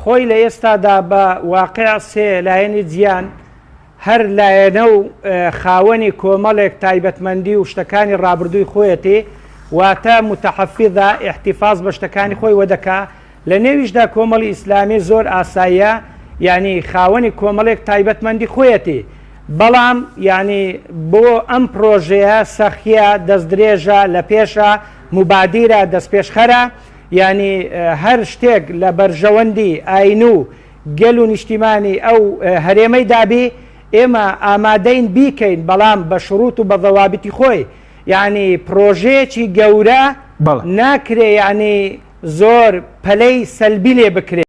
خۆی لە ئێستادا بە واقع سێ لایەنی جیان هەر لایەنە و خاوەنی کۆمەڵێک تایبەتمەندی و شتەکانی ڕابردووی خۆیەتی واتە متحفظە احتفاظ بە شتەکانی خۆی وەدەکا لە نێویشدا کۆمەڵی ئیسلامی زۆر ئاساییە یانی خاوەنی کۆمەڵێک تایبەتمەندی خۆیەتی بەڵام یانی بۆ ئەم پرۆژەیە سەخیە دەستدرێژە لە پێشە موبادیرە دەستپێشخەرە یانی هەر شتێک لە بەرژەوەندی ئاین و گەل و نیشتیمانی ئەو هەرێمەی دابی ئێمە ئامادەین بیکەین بەڵام بە شروط و بە ضوابطی خۆی یانی پرۆژەیەکی گەورە ناکرێ یانی زۆر پەلەی سەلبی لێ بکرێ.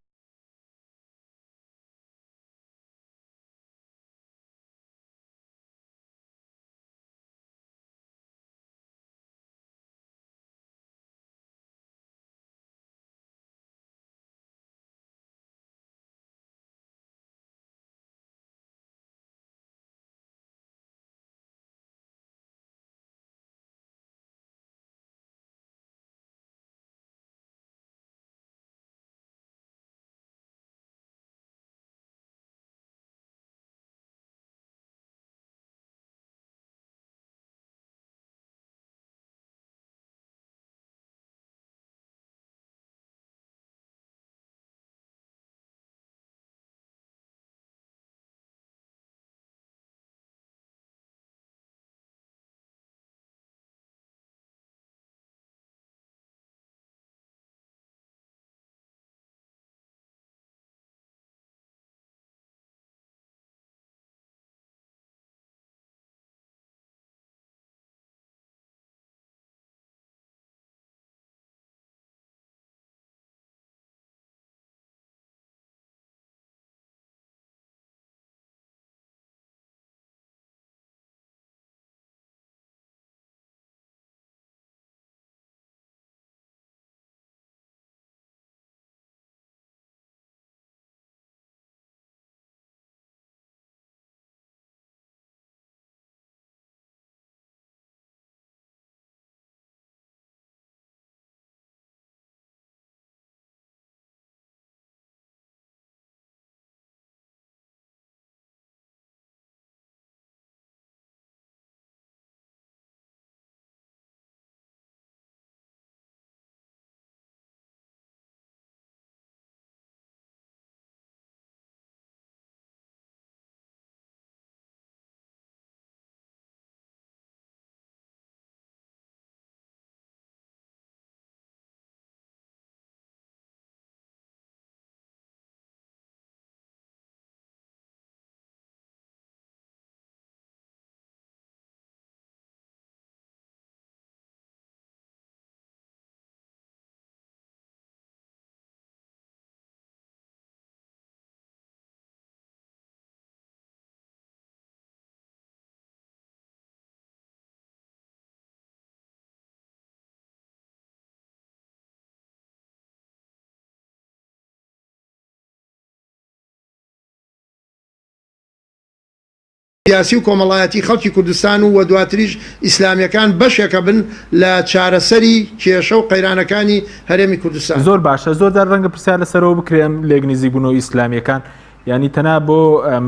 سیاسی و کۆمەڵایەتی خەڵکی کوردستان و دواتریش ئیسلامیەکان بەشێکە بن لە چارەسەری کێشە و قەیرانەکانی هەرێمی کوردستان. زۆر باشە زۆر جار ڕەنگە پرسیار لەسەرەوە بکرێ ئەم لێک نزیکبوونەوەی ئیسلامیەکان یانی تەنها بۆ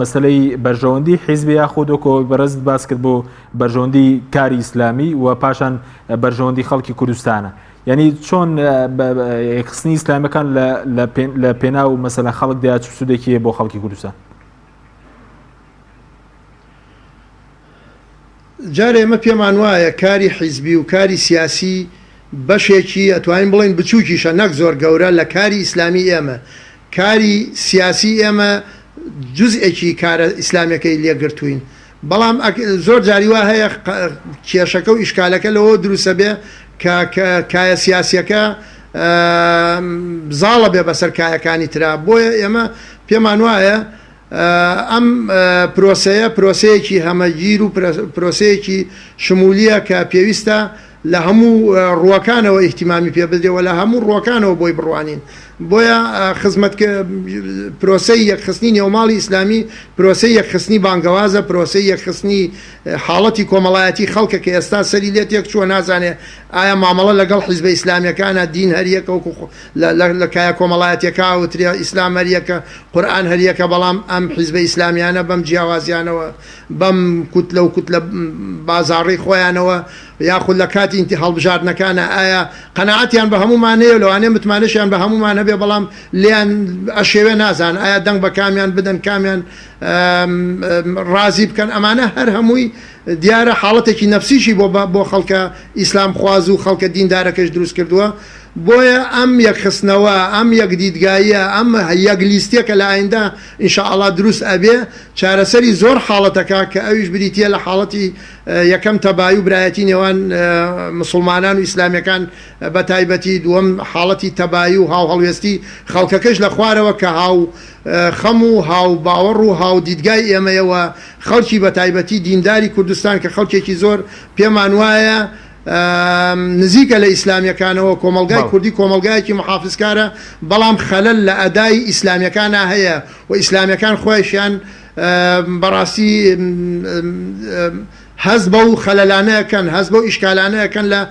مەسەلەی بەرژەوەندی حیزبی یاخود وەکو ئەوەی بەڕێزت باس کرد بۆ بەرژەوەندی کاری ئیسلامی و پاشان بەرژەوەندی خەڵکی کوردستانە یعنی چۆن یەکخستنی ئیسلامیەکان لە پێناو مەسەلەن خەڵکدا چ سوودێکی هەیە بۆ خەڵکی کوردستان؟ جارێ ئێمە پێمان وایە کاری حیزبی و کاری سیاسی بەشێکی ئەتوانین بڵێین بچووکیشە نەک زۆر گەورە لە کاری ئیسلامی ئێمە، کاری سیاسی ئێمە جوزئێکی کارە ئیسلامیەکەی لێ گرتووین بەڵام زۆر جاری وا هەیە کێشەکە و ئیشکالەکە لەوە دروستەبێ کە کایە سیاسیەکە زاڵە بێ بەسەر کایەکانی ترا بۆیە ئێمە پێمان وایە ئەم پرۆسەیە پرۆسەیەکی هەمەگیر و پرۆسەیەکی شمولیە کە پێویستە لە هەموو ڕووەکانەوە ئیهتیمامی پێ بدرێ و لە هەموو ڕووەکانەوە بۆی بڕوانین. بۆیە خزمەت پرۆسەی یەکخستنی نێوماڵی ئیسلامی پرۆسەی یەکخستنی بانگەوازە، پرۆسەی یەکخستنی حاڵەتی کۆمەڵایەتی خەڵکە کە ئێستا سەری لێ تێکچووە نازانێ ئایا مامەڵە لەگەڵ حیزبە ئیسلامیەکانە دین هەر یەکە وەکو لە کایە کۆمەڵایەتیەکە ئەوترێ ئیسلام هەر یەکە قورئان هەر یەکە بەڵام ئەم حیزبە ئیسلامیانە بەم جیاوازیانەوە بەم کوتلە و کوتلە بازاڕی خۆیانەوە یاخود لە کاتی هەڵبژاردنەکانە ئایا قەناعەتیان بە هەموومان هەیە و لەوانەیە متمانەشیان بە هەموومان هەبێ بەڵام لێیان ئەشێوێ نازان ئایا دەنگ بە کامیان بدەن کامیان ڕازی بکەن ئەمانە هەر هەمووی دیارە حاڵەتێکی نەفسیشی بۆ بۆ خەڵکە ئیسلام خواز و خەڵکە دیندارەکەش دروست کردووە بۆیە ئەم یەکخستنەوە ئەم یەک دیدگاییە ئەم یەک لیستیە کە لە ئایندە ان شاء اللە دروست ئەبێ چارەسەری زۆر حاڵەتەکا کە ئەویش بریتیە لە حاڵەتی یەکەم تەبایی و برایەتی نێوان مسوڵمانان و ئیسلامیەکان بە تایبەتی دووەم حاڵەتی تەبایی و هاوهەڵوێستی خەڵکەکەش لە خوارەوە کە هاو خەم و هاو باوەڕ و هاو دیدگای ئێمەیە و خەڵکی بە تایبەتی دینداری کوردستان کە خەڵکێکی زۆر پێمان وایە نزیکە لە ئیسلامیەکانەوە، کۆمەڵگای کوردی کۆمەڵگایەکی محافزکارە بەڵام خەلەل لە ئەدای ئیسلامیەکانا هەیە و ئیسلامیەکان خۆیشیان بەڕاستی هەست بەو خەلەلانە ئەکەن هەست بەو ئیشکالانە ئەکەن لە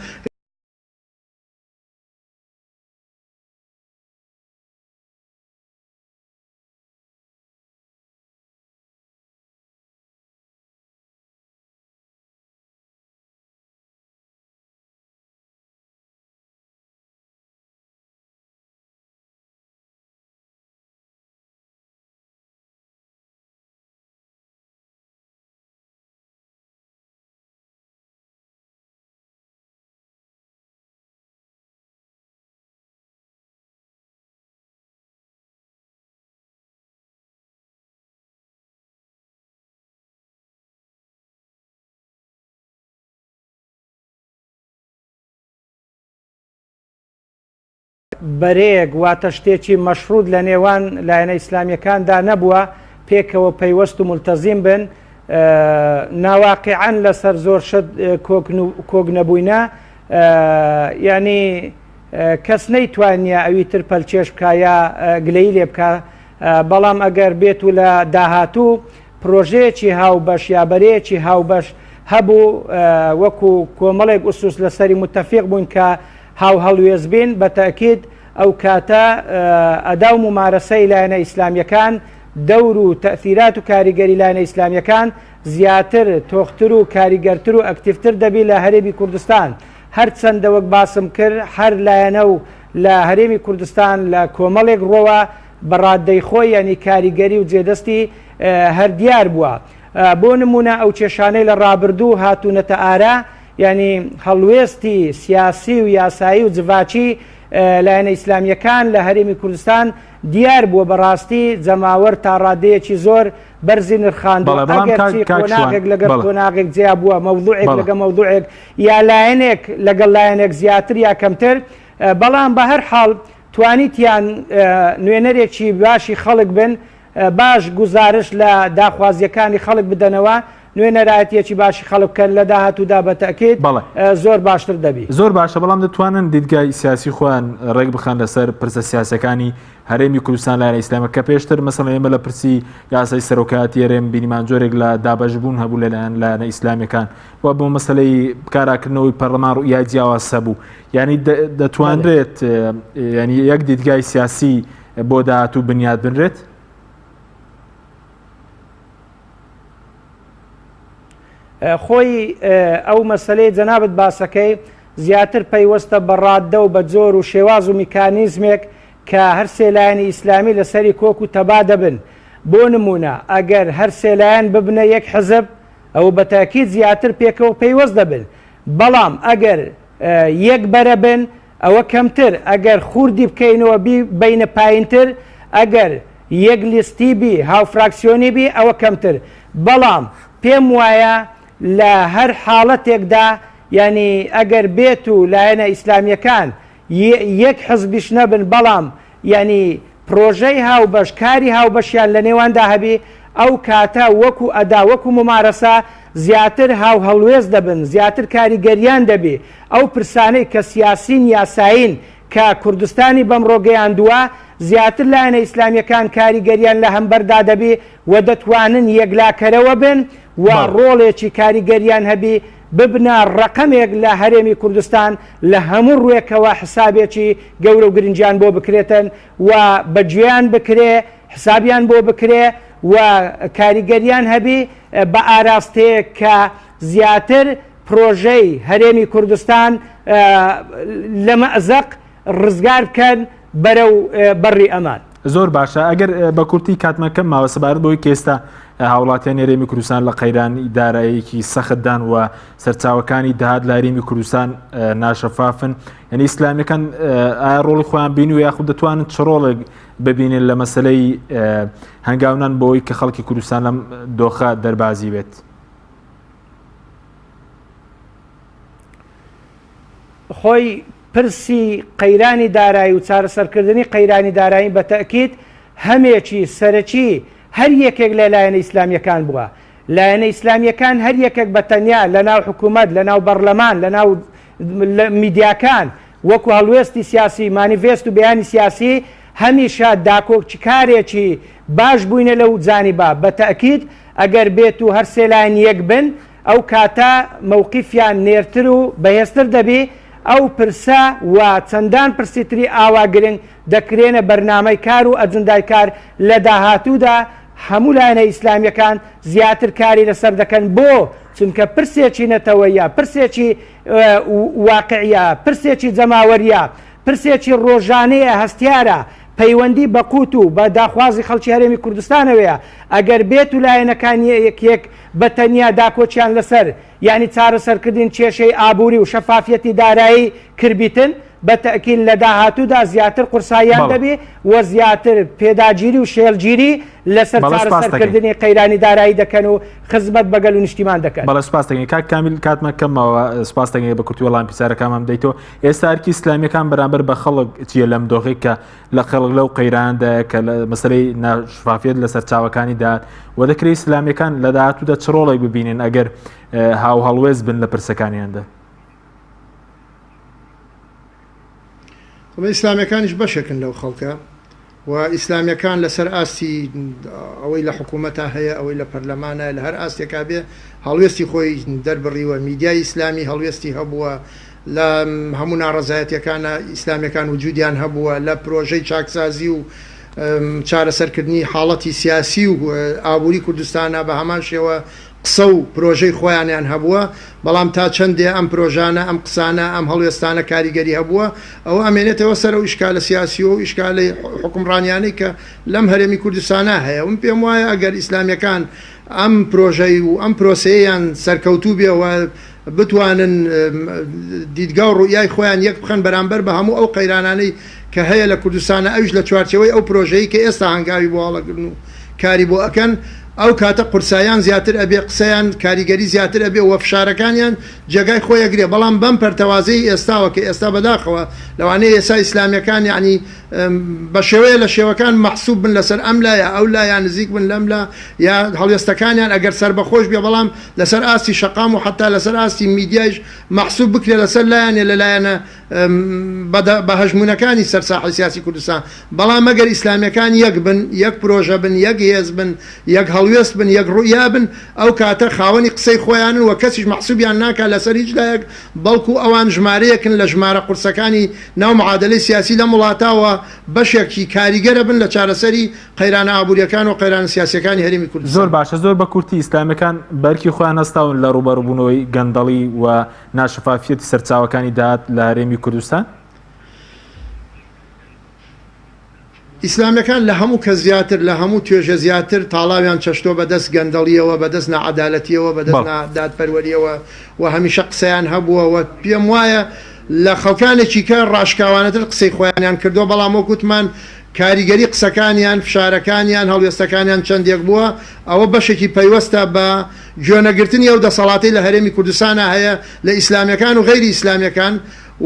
بەرەیەک واتە شتێکی مەشروط لە نێوان لایەنە ئیسلامیەکاندا نەبووە پێکەوە پەیوەست و ملتەزیم بن ناواقعەن لەسەر زۆر شت کۆک نەبووینە یعنی کەس نەیتوانیە ئەوی تر پەلکێش بکە یا گلەی لێ بکە بەڵام ئەگەر بێت و لە داهاتوو پرۆژەیەکی هاوبەش یا بەرەیەکی هاوبەش هەبوو وەکو کۆمەڵێک ئوسوس لەسەری متەفیق بووین کە هاوهەڵوێست بین بە تەئکید ئەو کاتە ئەدا و مومارەسەی لایەنە ئیسلامیەکان دەور و تەئسیرات و کاریگەری لایەنە ئیسلامیەکان زیاتر تۆختر و کاریگەرتر و ئەکتیڤتر دەبی لە هەرێمی کوردستان هەرچەندە وەک باسم کرد هەر لایەنە و لە هەرێمی کوردستان لە کۆمەڵێک ڕوەوە بە ڕاددەی خۆی یانی کاریگەری و جێدەستی هەر دیار بووە. بۆ نموونە ئەو کێشانەی لە ڕابردوو هاتوونەتە ئارا یانی هەڵوێستی سیاسی و یاسایی و جڤاکی لایەنە ئیسلامییەکان لە هەرێمی کوردستان دیار بووە بەڕاستی جەماوەر تا ڕادەیەکی زۆر بەرزی نرخاندووە ئەگەرچی قۆناغێک لەگەڵ قۆناغێک جیا بووە مەوزوعێک لەگە مەوزوعێک یا لایەنێک لەگەڵ لایەنێک زیاتر یا کەمتر بەڵام بە هەر حاڵ توانیتیان نوێنەرێکی باشی خەڵک بن، باش گوزارشت لە داخوازییەکانی خەڵک بدەنەوە. نوێنەرایەتیەکی باشی خەڵک بکەن لە داهاتوودا بە تەئکید بەڵێ. زۆر باشتر دەبی. زۆر باشە بەڵام دەتوانن دیدگای سیاسی خۆیان ڕێک بخەن لەسەر پرسە سیاسەکانی هەرێمی کوردستان لایەنە ئیسلامیە کە پێشتر مەسەڵەن ئێمە لە پرسی یاسای سەرۆکایەتی هەرێم بینیمان جۆرێک لە دابەشبوون هەبوو لەلایەن لایەنە ئیسلامیەکان و بۆ مەسەلەی کاراکردنەوەی پەرلەمان ڕوئیای جیاواز هەبوو یعنی دەتوانرێت یعنی یەک دیدگای سیاسی بۆ داهاتوو بنیات بنرێت؟ خۆی ئەو مەسلەی جەنابت باسەکەی زیاتر پەیوەستە بە ڕاددە و بە جۆر و شێواز و میکانیزمێک کە هەر سێ لایەنی ئیسلامی لەسەری کۆک و تەبا دەبن. بۆ نموونە ئەگەر هەر سێ لایەن ببنە یەک حزب ئەوە بە تاکید زیاتر پێکەوە پەیوەست دەبن. بەڵام ئەگەر یەک بەرە بن ئەوە کەمتر، ئەگەر خوردی بکەینەوە بی بەینە پاینتر، ئەگەر یەک لیستی بی هاوفراکسیۆنی بی ئەوە کەمتر. بەڵام پێم وایە لە هەر حاڵەتێکدا یانی ئەگەر بێت و لایەنە ئیسلامییەکان یەک حزبیش نەبن بەڵام یانی پرۆژەی هاوبەش کاری هاوبەشیان لە نێواندا هەبی ئەو کاتە وەکو ئەدا وەکو مومارەسە زیاتر هاوهەڵوێست دەبن زیاتر کاریگەریان دەبی ئەو پرسانەی کە سیاسین یاسایین کە کوردستانی بەمڕۆ گەیاندووە زیاتر لایەنە ئیسلامیەکان کاریگەریان لە هەمبەردا دەبی و دەتوانن یەکلاکەرەوە بن و ڕۆڵێکی کاریگەریان هەبی ببنە ڕەقەمێک لە هەرێمی کوردستان لە هەموو ڕوێکەوە حسابێکی گەورە و گرنگیان بۆ بکرێتن و بە گوێیان بکرێ حسابیان بۆ بکرێ و کاریگەریان هەبی بە ئاراستەیەک کە زیاتر پرۆژەی هەرێمی کوردستان لە مەئزەق ڕزگار بکەن بەرەو بەڕی ئەمان. زۆر باشە ئەگەر بە کورتی کاتمان کەم ماوە سەبارەت بەوەی کە ئێستا هاوڵاتیانی هەرێمی کوردستان لە قەیرانی داراییەکی سەختدان و سەرچاوەکانی داهات لە هەرێمی کوردستان ناشەفافن یعنی ئیسلامیەکان ئایا ڕۆڵی خۆیان بینی و یاخود دەتوانن چ ڕۆڵێک ببینن لە مەسلەی هەنگاونان بۆی کە خەڵکی کوردستان لەم دۆخە دەربازی بێت؟ خۆی پرسی قەیرانی دارایی و چارەسەرکردنی قەیرانی دارایی بە تەئکید هەمێکی سەرەکی هەر یەکێک لە لایەنە ئیسلامییەکان بووە. لایەنە ئیسلامییەکان هەر یەکێک بە تەنیا لە ناو حکوومەت، لە ناو بەڕلەمان، لە ناو میدیاکان وەکوو هەڵوێستی سیاسی، مانیڤێست و بەیانی سیاسی هەمیشە داکۆکیکارێکی باش بووینە لەو جانیبە. بە تەئکید ئەگەر بێت و هەر سێ لایەن یەک بن، ئەو کاتە مەوقیفیان نێرتر و بەهێزتر دەبی، ئەو پرسە و چەندان پرسی تری ئاوا گرنگ دەکرێنە بەرنامەی کار و ئەجندای کار لە داهاتوودا هەموو لایەنە ئیسلامیەکان زیاتر کاری لەسەر دەکەن بۆ؟ چونکە پرسێکی نەتەوەیە، پرسێکی واقعیە، پرسێکی جەماوەریە، پرسێکی ڕۆژانەیە هەستیارە، پەیوەندی بە قوت و بە داخوازی خەڵکی هەرێمی کوردستانەوەیە، ئەگەر بێت و لایەنەکان یەک یەک بە تەنیا داکۆکیان لەسەر یانی چارەسەرکردن کێشەی ئابووری و شەفافیەتی دارایی کربیتن، بە تەئکید لە داهاتوودا زیاتر قورساییان بەڵێ. دەبی و زیاتر پێداگیری و شێلگیری لەسەر بەڵێ سپاس دەکەین. چارەسەرکردنی قەیرانی دارایی دەکەن و خزمەت بە گەل و نیشتیمان دەکەن. بەڵێ سپاس دەکەین کاک کامیل کاتمان کەم ماوە سپاس دەکەین بە کورتی وەڵامی پرسیارەکانمان بدەیتەوە ئێستا ئەرکی ئیسلامیەکان بەرامبەر بە خەڵک چییە لەم دۆخێک کە لە خەڵک لەو قەیرانەدایە کە لە مەسەلەی ناشفافیەت لە سەرچاوەکانی داهات و دەکرێت ئیسلامیەکان لە داهاتوودا چ ڕۆڵێک ببینن ئەگەر هاوهەڵوێست بن لە پرسەکانیاندا؟ ئەمە ئیسلامیەکانیش بەشێکن لەو خەڵکە و ئیسلامیەکان لەسەر ئاستی ئەوەی لە حکوومەتا هەیە ئەوەی لە پەرلەمانە لە هەر ئاستێکا بێ هەڵوێستی خۆی دەربڕیوە میدیای ئیسلامی هەڵوێستی هەبووە لە هەموو ناڕەزایەتیەکانا ئیسلامیەکان وجودیان هەبووە، لە پرۆژەی چاکسازی و چارەسەرکردنی حاڵەتی سیاسی و ئابووری کوردستانا بە هەمان شێوە قسە و پرۆژەی خۆیانیان هەبووە، بەڵام تا چەندێ ئەم پرۆژانە، ئەم قسانە، ئەم هەڵوێستانە کاریگەری هەبووە، ئەوە ئەمێنێتەوە سەر ئەو ئیشکالە سیاسی و ئەو ئیشکالەی حوکمڕانیانەی کە لەم هەرێمی کوردستانا هەیە. من پێم وایە ئەگەر ئیسلامیەکان ئەم پرۆژەی و ئەم پرۆسەیەیان سەرکەوتوو بێ و بتوانن دیدگا و ڕوئیای خۆیان یەک بخەن بەرامبەر بە هەموو ئەو قەیرانانەی کە هەیە لە کوردستانا ئەویش لە چوارچێوەی ئەو پرۆژەی کە ئێستا هەنگاوی بۆ هەڵەگرن و کاری بۆ ئەکەن. ئەو کاتە قورساییان زیاتر ئەبێ، قسەیان کاریگەری زیاتر ئەبێ و فشارەکانیان جێگای خۆی ئەگرێ، بەڵام بەم پەرتەوازەی ئێستاوە کە ئێستا بەداخەوە لەوانەیە ئێستا ئیسلامیەکان یەعنی بە شێوەیە لە شێوەکان مەحسوب بن لەسەر ئەم لا یا ئەو لا یا نزیک بن لەم لا یا هەڵوێستەکانیان ئەگەر سەربەخۆش بێ بەڵام لەسەر ئاستی شەقام و حەتا لەسەر ئاستی میدیایش مەحسوب بکرێ لەسەر لایەنێ لە لایەنە بە هەژموونەکانی سەر ساحەی سیاسی کوردستان، بەڵام ئەگەر ئیسلامیەکان یەک بن، یەک پرۆژە بن، یەک هێز بن، یەک هەڵوێست بن، یەک ڕوئیا بن، ئەو کاتە خاوەنی قسەی خۆیانن و کەسیش مەحسوبیان ناکات لەسەر هیچ لایەک، بەڵکو ئەوان ژمارەیەکن لە ژمارە قورسەکانی ناو معادەلەی سیاسی لەم وڵاتە و بەشێکی کاریگەرە بن لە چارەسەری قەیرانە ئابووریەکان و قەیرانە سیاسیەکانی هەرێمی زۆر کوردستان. باشە زۆر بە کورتی ئیسلامیەکان بە ئەرکی خۆیان هەستاون لە ڕووبەڕووبوونەوەی گەندەڵی و ناشەفافیەتی سەرچاوەکانی داهات لە هەرێمی کوردستان؟ ئیسلامیەکان لە هەموو کەس زیاتر، لە هەموو توێژە زیاتر تاڵاویان چەشتوە بە دەست گەندەڵیەوە، بە دەست ناعەدالەتیەوە، بە دەست نادادپەروەریەوە و هەمیشە قسەیان هەبووە و پێم وایە لە خەڵکانێکی کە ڕاشکاوانەتر قسەی خۆیانیان کردوە، بەڵام وەک وتمان کاریگەری قسەکانیان، فشارەکانیان، هەڵوێستەکانیان چەندێک بووە، ئەوە بەشێکی پەیوەستە بە گوێنەگرتنی ئەو دەسەڵاتەی لە هەرێمی کوردستانا هەیە لە ئیسلامیەکان و غەیری ئیسلامیەکان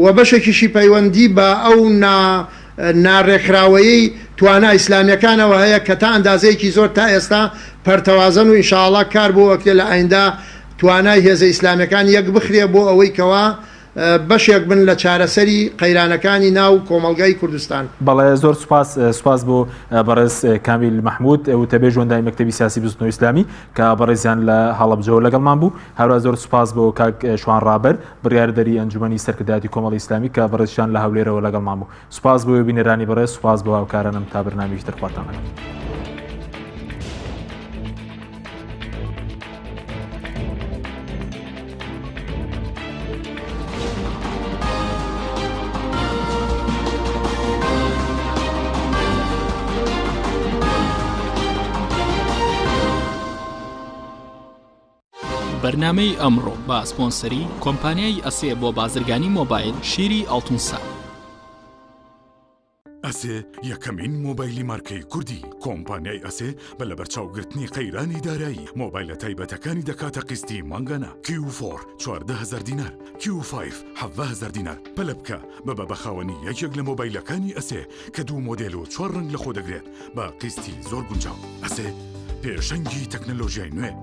و بەشێکیشی پەیوەندی بە ئەو نا ناڕێکخراوەیەی توانا ئیسلامیەکانەوە هەیە کە تا ئەندازەیەکی زۆر تا ئێستا پەرتەوازەن و ئینشاڵا کار بۆ ئەکرێ لە ئایندە توانای هێزە ئیسلامیەکان یەک بخرێ بۆ ئەوەی کەوا بەشێک بن لە چارەسەری قەیرانەکانی ناو کۆمەڵگای کوردستان. بەڵێ زۆر سوپاس سوپاس بۆ بەڕێز کامیل مەحمود وتەبێژ و ئەندامی مەکتەبی سیاسی بزوتنەوەی ئیسلامی کە بەڕێزیان لە هەڵەبجەوە لەگەڵمان بوو هەروە زۆر سوپاس بۆ کاک شوان ڕابەر بڕیاردەری ئەنجومەنی سەرکردایەتی کۆمەڵی ئیسلامی کە بەڕێزیان لە هەولێرەوە لەگەڵمان بوو سوپاس بۆ بینەرانی بەڕێز سوپاس بۆ هاوکارانم تا بەرنامەیەکی تر خواتان لەگەڵ. بەرنامەی ئەمڕۆ بە سپۆنسەری کۆمپانیای ئەسێ بۆ بازرگانی مۆبایل شیری ئاڵتون سا. ئەسێ یەکەمین مۆبایلی مارکەی کوردی کۆمپانیای ئەسێ بە لەبەرچاوگرتنی قەیرانی دارایی مۆبایلە تایبەتەکانی دەکاتە قیستی مانگانە کیو فۆر 14هزار دینار کیو فایڤ 17هزار دینار پەلە بکە ببە بە خاوەنی یەکێک لە مۆبایلەکانی ئەسێ کە دوو مۆدێل و چوار ڕەنگ لەخۆ دەگرێت بە قیستی زۆر گونجاو ئەسێ پێشەنگی تەکنەلۆژیای نوێ.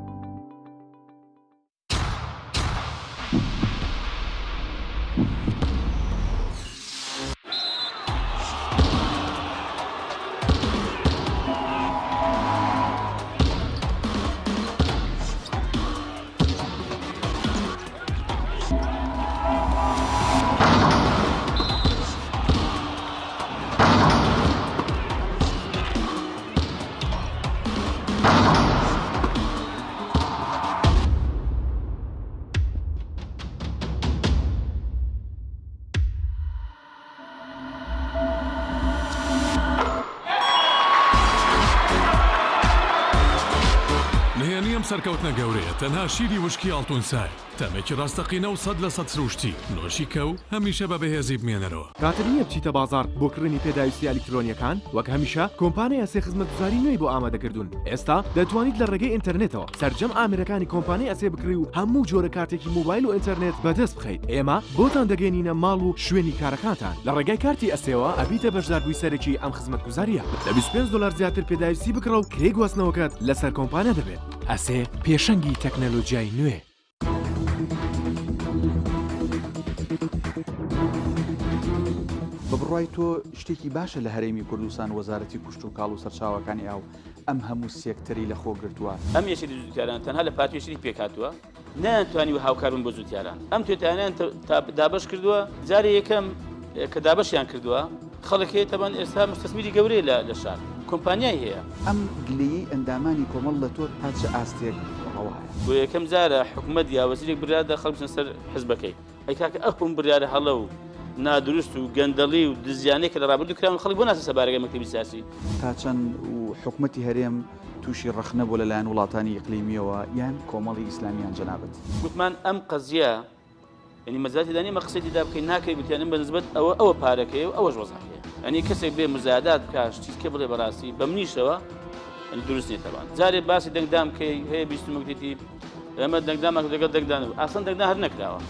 نهێنی ئەم سەرکەوتنە گەورەیە تەنها شیری وشکی ئاڵتونسایە، تامێکی ڕاستەقینە و 100% سروشتی، نۆشی کە و هەمیشە بە بەهێزی بمێنەرەوە. کاتت نییە بچیتە بازاڕ بۆ کڕینی پێداویستییە ئەلیکترۆنییەکان؟ وەک هەمیشە کۆمپانیای ئەسێ خزمەتگوزاری نوێی بۆ ئامادەکردوون. ئێستا دەتوانیت لە ڕێگەی ئینتەرنێتەوە سەرجەم ئامێرەکانی کۆمپانیای ئەسێ بکڕی و هەموو جۆرە کارتێکی مۆبایل و ئینتەرنێت بەدەست بخەیت. ئێمە بۆتان دەگەیەنینە ماڵ و شوێنی کارەکانتان. لە ڕێگای کارتی ئەسێوە ئەبیتە بەشداربووی سەرەکی ئەم خزمەتگوزارییە. لە 25 دۆلار زیاتر پێداویستی بکڕە و کرێی گواستنەوەکەت لەسەر کۆمپانیا دەبێت. ئەسێ پێشەنگی تەکنەلۆجیای نوێ. بە بڕوای تۆ شتێکی باشە لە هەرێمی کوردستان وەزارەتی کشتوکاڵ و سەرچاوەکانی ئاو ئەم هەموو سێکتەری لەخۆ گرتووە؟ ئەم یەکێتی جوتیاران تەنها لە پارتی یەکێتی پێکهاتووە، نەیانتوانیوە هاوکار بن بۆ جوتیاران، ئەم توێتانەیان دابەش کردووە، جارێ یەکەم کە دابەشیان کردووە خەڵک هەیە تەبەن ئێستا مستەسمیری گەورەیە لە شار کۆمپانیای هەیە. ئەم گلەیی ئەندامانی کۆمەڵ لە تۆ تا چ ئاستێک ڕەوایە؟ بۆ یەکەم جارە حکومەت یا وەزیرێک بڕیار دا خەڵک بچنە سەر حزبەکەی. ئەی کاکە ئەو بڕیارە هەڵە و نادروست و گەندەڵی و دزیانەی کە لە ڕابردوو کراون خەڵک بۆ ناچن سەر بارەگای مەکتەبی سیاسی؟ تا چەند و حکومەتی هەرێم تووشی ڕەخنە بووە لەلایەن وڵاتانی ئیقلیمییەوە یان کۆمەڵی ئیسلامی یان جەنابت؟ گوتمان ئەم قەزیە یعنی مەجالی تێدا نییە ئێمە قسەی تێدا بکەین ناکرێت گوتیان ئەم بە نسبەت ئەوە ئەوە پارەکەیە و ئەوەش وەزعەکەیە یعنی کەسێک بێ مزایدات بکا شتی کە بڵێ بەڕاستی بە منیشەوە. دروست نیە تەبان جارێ باسی دەنگدان بکەی هەیە بیستم وتێتی ئێمە دەنگدانمان لەگەڵ دەنگدان ئاسان دەنگدان هەر نەکراوە.